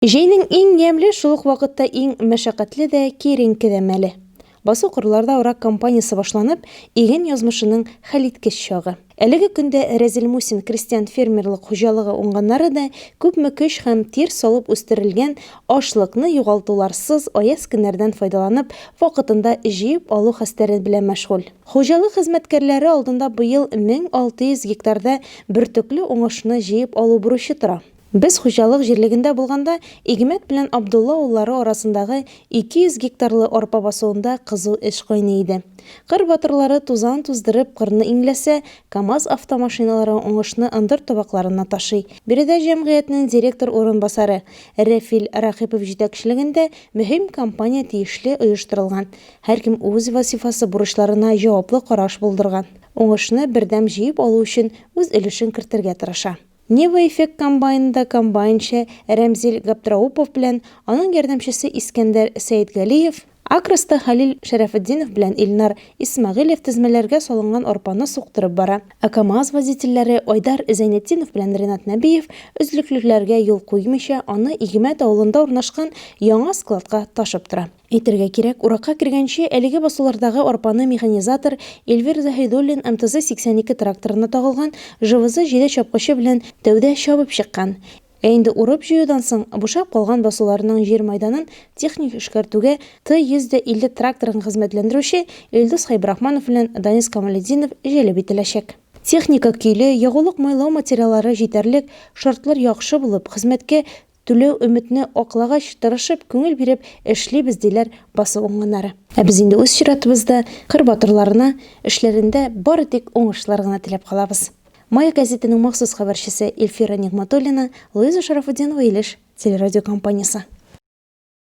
Җәйнең иң ямьле, шул ук вакытта иң мәшәкатьле дә, киеренке дә мәле. Басу-кырларда урак кампаниясе башланып, иген язмышының хәлиткеч чагы. Әлеге көндә Рәзил Мусин крестьян-фермерлык хуҗалыгы уңганнары да күпме көч һәм тир салып үстерелгән ашлыкны югалтуларсыз, аяз көннәрдән файдаланып, вакытында җыеп алу хәстәре белән мәшгуль. Хуҗалык хезмәткәрләре алдында быел 1600 гектарда бөртекле уңышны җыеп алу бурычы тора. Без хуҗалык җирлегендә булганда, Игмәт белән Абдулла авыллары арасындагы 200 гектарлы арпа басуында кызу эш кайный иде. Кыр батырлары тузан туздырып кырны иңләсә, КАМАЗ автомашиналары уңышны ындыр табакларына ташый. Биредә җәмгыятьнең директор урынбасары Рәфил Рәкыйпов җитәкчелегендә мөһим кампания тиешле оештырылган, һәркем үз вазифасы бурычларына җаваплы караш булдырган, уңышны бердәм җыеп алу өчен үз өлешен кертергә тырыша. Нива-Эффект комбайнында комбайнчы Рәмзил Габдраупов белән аның ярдәмчесе Искәндәр Сәетгалиев, Акроста Хәлил Шәрәфетдинов белән Илнар Исмәгыйлев тезмәләргә салынган арпаны суктырып бара. Ә КАМАЗ водительләре Айдар Зәйнетдинов белән Ренат Нәбиев өзлеклекләргә юл куймыйча, аны Игмәт авылында урнашкан яңа складка ташып тора. Әйтергә кирәк, уракка кергәнче, әлеге басулардагы арпаны механизатор Эльвир Заһидуллин МТЗ-82 тракторына тагылган ЖВЗ-7 чапкычы белән тәүдә чабып чыккан. Ә инде урып-җыюдан соң бушап калган басуларның җир майданын техник эшкәртүгә Т-150 тракторын хезмәтләндерүче Илдус Хәйбрахманов белән Данис Камалетдинов җәлеп ителәчәк. Техника көйле, ягулык-майлау материаллары җитәрлек, шартлар яхшы булып, хезмәткә Түләү өметне аклагач, тырышып, күңел биреп эшлибез, диләр басу уңганнары. Ә без инде үз чиратыбызда кыр батырларына эшләрендә бары тик уңышлар гына теләп калабыз. Маяк гәзитенең махсус хәбәрчесе Илфира Нигъмәтуллина, Луиза Шарафутдинова, Илеш телерадиокомпаниясе.